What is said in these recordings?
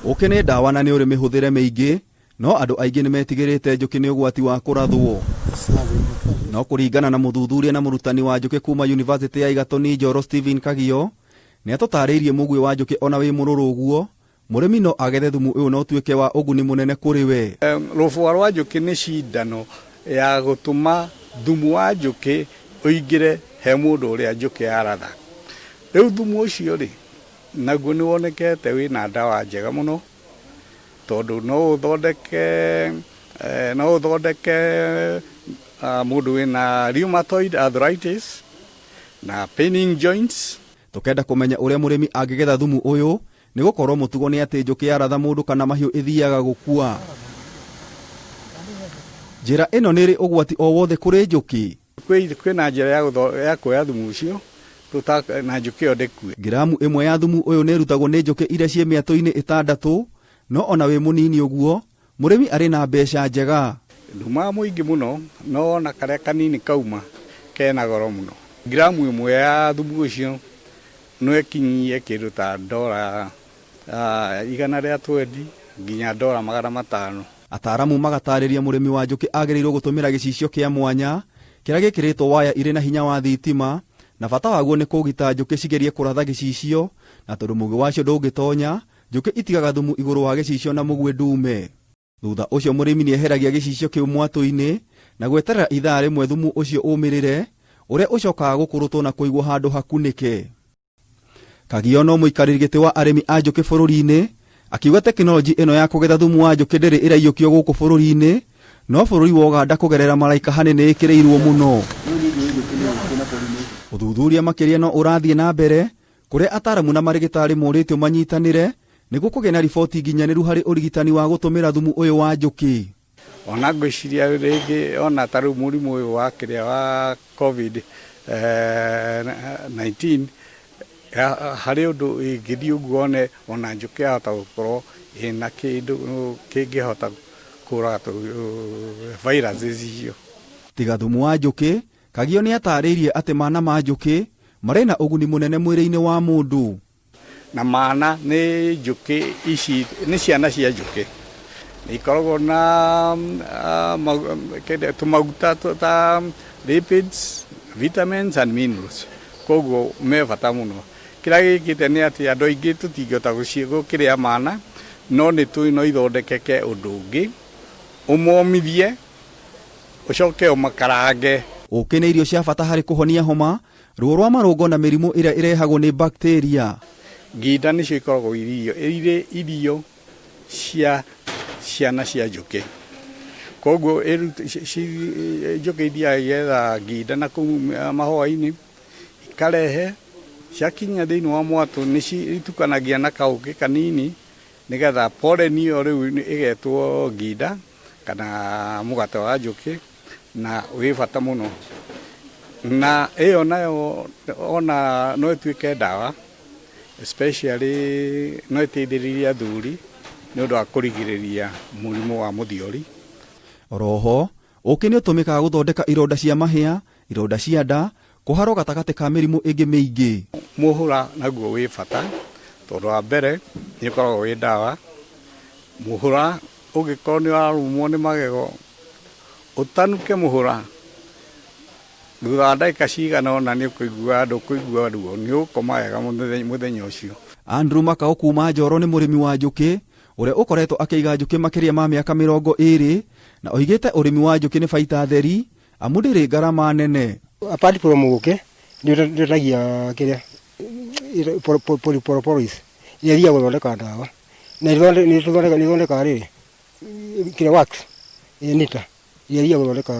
Ũkĩ nĩ ndawa na nĩ ũrĩ mĩhũthĩre mĩingĩ, no andũ aingĩ nĩ metigĩrĩte njũkĩ nĩ ũgwati wa kũrathwo. No kũringana na mũthuthuria na mũrutani wa njũkĩ kuma Yunivasĩtĩ ya Igatoni Njoro Stephen Kagio, nĩ atũtarĩirie mũguĩ wa njũkĩ ona wĩ mũrũrũ ũguo, mũrĩmi no agethe thumu ũyũ na ũtuĩke wa ũguni mũnene kũrĩ we. Rũbũa rwa njũkĩ nĩ cindano ya gũtũma thumu wa njũkĩ ũingĩre he mũndũ ũrĩa njũkĩ yaratha. Rĩu thumu ũcio rĩ, naguo nĩ wonekete wĩna ndawa njega mũno, tondũ no ũthondeke no ũthondeke mũndũ wĩna rheumatoid arthritis na pain in joints. Tũkenda kũmenya ũrĩa mũrĩmi angĩgetha thumu ũyũ, nĩ gũkorwo mũtugo nĩ atĩ njũkĩ yaratha mũndũ kana mahiũ ĩthiaga gũkua. Njĩra ĩno nĩ ĩrĩ ũgwati o wothe kũrĩ njũkĩ? Kwĩna njĩra ya kuoya thumu ũcio na njũkĩ ĩyo ndĩkue. Ngiramu ĩmwe ya thumu ũyũ nĩ ĩrutagwo nĩ njũkĩ iria ciĩ mĩatũ-inĩ ĩtandatũ, no ona wĩ mũnini ũguo, mũrĩmi arĩ na mbeca njega. Ndumaga mũingĩ mũno, no ona karĩa kanini kauma kena goro mũno. Ngiramu ĩmwe ya thumu ũcio no ĩkinyie kĩndũ ta ndora 120 nginya ndora 500. Ataaramu magatarĩria mũrĩmi wa njũkĩ agĩrĩirwo gũtũmĩra gĩcicio kĩa mwanya kĩrĩa gĩkĩrĩtwo waya irĩ na hinya wa thitima, na bata waguo nĩ kũgita njũkĩ cigerie kũratha gĩcicio, na tondũ mũguĩ wacio ndũngĩtonya, njũkĩ itigaga thumu igũrũ wa gĩcicio na mũguĩ ndume. Thutha ũcio mũrĩmi nĩ eheragia gĩcicio kĩu mwatũ-inĩ na gweterera ithaa rĩmwe thumu ũcio ũmĩrĩre, ũrĩa ũcokaga gũkũrũtwo na kũigwo handũ hakunĩke. Kagio no mũikarĩri gĩtĩ wa arĩmi a njũkĩ bũrũri-inĩ akiuga tekinoronjĩ ĩno ya kũgetha thumu wa njũkĩ ndĩrĩ ĩraiyũkio gũkũ bũrũri-inĩ, no bũrũri wa Ũganda kũgerera Malaika Honey nĩ ĩkĩrĩirwo mũno. Ũthuthuria makĩria no ũrathiĩ na mbere kũrĩa ataramu na marĩgĩtarĩ morĩtio manyitanĩre nĩguo kũgĩe na riboti nginyanĩru harĩ ũrigitani wa gũtũmĩra thumu ũyũ wa njũkĩ. Ona ngwĩciria rĩngĩ ona ta rĩu mũrimũ ũyũ wa kĩrĩa wa COVID 19 harĩ ũndũ ĩngĩthiĩ ũguo one ona njũkĩ yahota gũkorwo ĩna kĩndũ kĩngĩhota kũraga viruses icio. Tiga thumu wa njũkĩ, Kagio nĩ atarĩirie atĩ mana ma njũkĩ marĩ na ũguni mũnene mwĩrĩ-inĩ wa mũndũ. Na mana nĩ njũkĩ ici nĩ ciana cia njũkĩ, nĩ ikoragwo na tũmaguta ta lipids, vitamins and minerals, koguo me bata mũno. Kĩrĩa gĩkĩte nĩ atĩ andũ aingĩ tũtingĩhota gũkĩrĩa mana, no nĩ tũĩ no ithondekeke ũndũ ũngĩ, ũmomithie ũcoke ũmakarange. Ũkĩ nĩ irio cia bata harĩ kũhonia homa, ruo rwa marũngo na mĩrimũ ĩrĩa ĩrehagwo nĩ bacteria. Nginda nĩcio ikoragwo irĩ irio cia ciana cia njũkĩ, koguo njũkĩ ithiaga igetha nginda na kũu mahũa-inĩ, ikarehe, ciakinya thĩinĩ wa mwatũ nĩ itukanagia na kaũkĩ kanini, nĩgetha pollen ĩyo rĩu ĩgetwo nginda kana mũgate wa njũkĩ, na wĩ bata mũno. Na ĩyo nayo ona no ĩtuĩke ndawa, especially no ĩteithĩrĩrie athuri nĩ ũndũ wa kũrigĩrĩria mũrimũ wa mũthiori. Oroho, ũkĩ nĩ ũtũmĩkaga gũthondeka ironda cia mahĩa, ironda cia nda, kũharwo gatagatĩ ka mĩrimũ ĩngĩ mĩingĩ. Mũhũra naguo wĩ bata tondũ wa mbere nĩ ũkoragwo wĩ ndawa. Mũhũra ũngĩkorwo nĩ ũrarũmwo nĩ magego, ũtanuke mũhũra, thutha wa ndagĩka cigana ũna nĩ ũkũigua ndũkũigua ruo, nĩ ũgũkoma wega mũthenya ũcio. Andrew Makau kuma Njoro nĩ mũrĩmi wa njũkĩ ũrĩa ũkoretwo akĩiga njũkĩ makĩria ma mĩaka 20 na oigĩte ũrĩmi wa njũkĩ nĩ baita theri amu ndĩrĩ ngarama nene. Apart from ũkĩ, nĩ ũteithagia kĩrĩa propolis ĩrĩa ĩthiaga gũthondeka ndawa na nĩ ĩthondekaga rĩrĩ kĩrĩa wax nita ĩrĩa ĩthiaga gũthondeka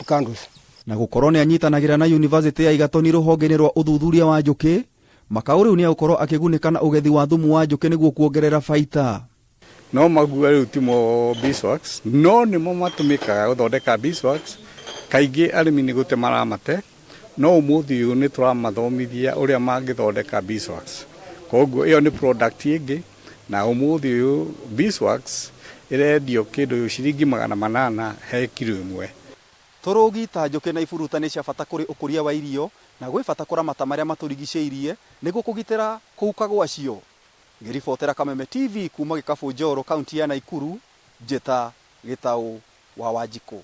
candles. Na gũkorwo nĩ anyitanagĩra na Yunivasĩtĩ ya Igatoni rũhonge-inĩ rwa ũthuthuria wa njũkĩ, Makau rĩu nĩ egũkorwo akĩgunĩka na ũgethi wa thumu wa njũkĩ nĩguo kuongerera baita. No magua rĩu timo beeswax, no nĩmo matũmĩkaga gũthondeka beeswax. Kaingĩ arĩmi nĩ gũte maramate, no ũmũthĩ ũyũ nĩ tũramathomithia ũrĩa mangĩthondeka beeswax. Koguo ĩyo nĩ product ĩngĩ, na ũmũthĩ ũyũ beeswax ĩrendio kĩndũ ciringi 800 he kiro ĩmwe. Tũrũgi ta njũkĩ na iburuta nĩ cia bata kũrĩ ũkũria wa irio na gwĩ bata kũramata marĩa matũrigicĩirie nĩguo kũgitĩra kũhuka gwacio. Ngĩribotera Kameme TV kuma Gĩkabũ Njoro, kaunti ya Naikuru, njĩta Gĩtaũ wa Wanjikũ.